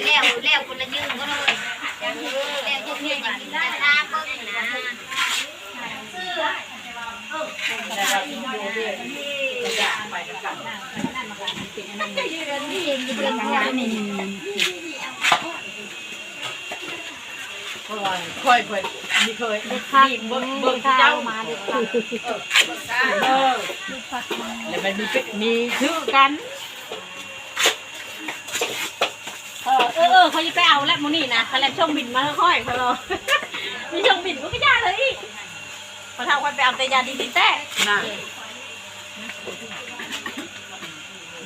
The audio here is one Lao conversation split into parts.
ແລ້ວ ແລ້ວຄົນລະຢືນບໍ່ເລີຍ ແລ້ວຈັກເຮັດຫຍັງກິນ ຈະທາເບິ່ງນະ. ຂ້ອຍເພິ່ນມີເຄີຍ ເດັດຜັກ ເບິ່ງ ເບິ່ງເຈົ້າມາເດັດຜັກ ເອີ ເອີ ແລ້ວມັນມີ ມີຄືກັນ. ເອີ ເອີ ເອີ ຂ້ອຍຊິໄປເອົາແລ້ວມື້ນີ້ນະ ຄັນແລ້ວສົ່ງບິນມາໃຫ້ຂ້ອຍ ຂ້ອຍລອ ມີສົ່ງບິນ ກູກໍຢ່າເລີຍອີກ ພໍ່ເຖົ້າຂ້ອຍໄປເອົາແຕ່ຢາດີໆແຕ້ນະ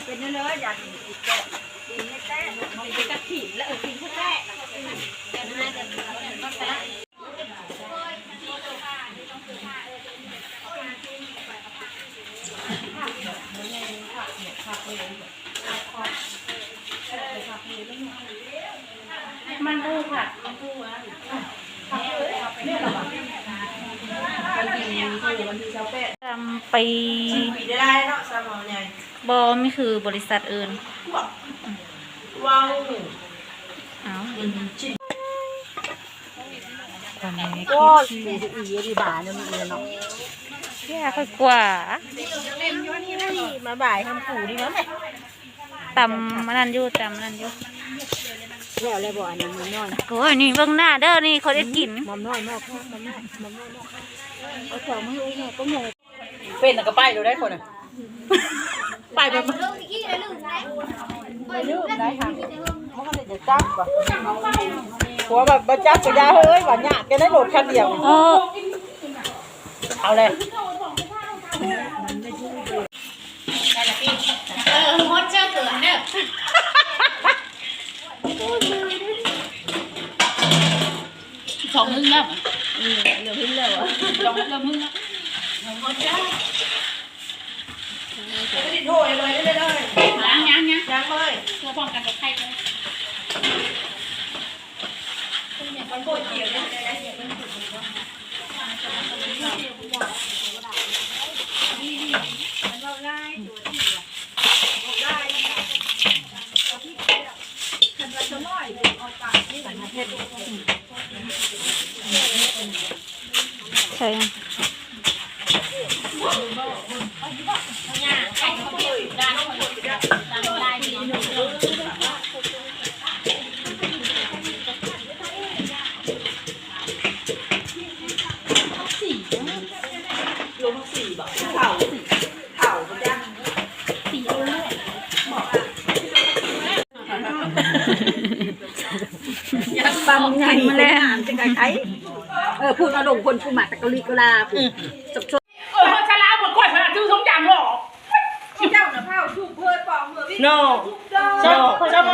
ເປັນເລີຍຢາດີໆແຕ້ ກິນແທ້ໆ ກິນກັບຂີນແລ້ວ ເອີ ກິນແທ້ໆ. ມັນບໍ່ຄັກ ມັນບໍ່ວ່າ ວັນທີ ມື້ວັນທີຊາວແປດ ຈຳປີ ຊິບປີໄດ້ຫຼາຍເນາະ ຊາວເມົາໃຫຍ່ ບໍ່ ມີຄືບໍລິສັດອື່ນ ເວົ້າ ເອົ້າ ໂອ້ຍ ອີ່ຫຍັງອີ່ຫວ່ານະ ມີອີ່ເນາະ ແຍ່ຂ້ອຍກວ່າ ມາບ່າຍທຳກູນີ້ມາແມ້ ຕຳອັນນັ້ນຢູ່ ຕຳອັນນັ້ນຢູ່ ແລ້ວແລ້ວບໍ່ ອັນນັ້ນໝ່ອມນ້ອຍ ໂອ້ຍ ນີ້ເບິ່ງໜ້າເດີ ນີ້ຂ້ອຍໄດ້ກິນ ໝ່ອມນ້ອຍ ໝ່ອມນ້ອຍ ໝ່ອມນ້ອຍ ໝ່ອມນ້ອຍ ເອົາຂອງມາໃຫ້ເອື້ອຍນ້ອຍກໍໝໍ ເປັນນະກໍໄປໂລດໄດ໋ຄົນນະ ໄປແບບ ລືມໄດ້ ລືມໄດ້ ມັນກໍເລີຍຈະຈັບບໍ່ ຜົວແບບບໍ່ຈັບກໍຢ່າເຮີ້ຍ ວ່າຍາກແກໄດ້ໂລດຄັນດຽວ ເອີ ເອົາແລ້ວ ເອີ ຮອດເຈົ້າເກີນເດີ ສອງມື້ແລ້ວ ເອີ ເລີ່ມຫຶ້ງແລ້ວ ສອງ ເລີ່ມຫຶ້ງແລ້ວ ຮອດເຈົ້າ ຍັງ ຍັງ ຍັງ ຍັງເລີຍ ເພື່ອປ້ອງກັນກັບໄຂ້ເລີຍ ມັນບໍ່ກ່ຽວເດ້ ໃສ່ ປັງໃຫຍ່ ເອີ ພຸ້ນເອົາລົງຄົນຜູ້ໝາກຕະກະລິກະລາພຸ້ນ ເອີ ສະລາວບໍ່ຄ່ອຍຂະໜາດຊື່ສົມຢາງຫຼໍ ເຈົ້ານະພາວທຸບເພີດປອງເມືອວິ ເນາະ ເຈົ້າ ເຈົ້າ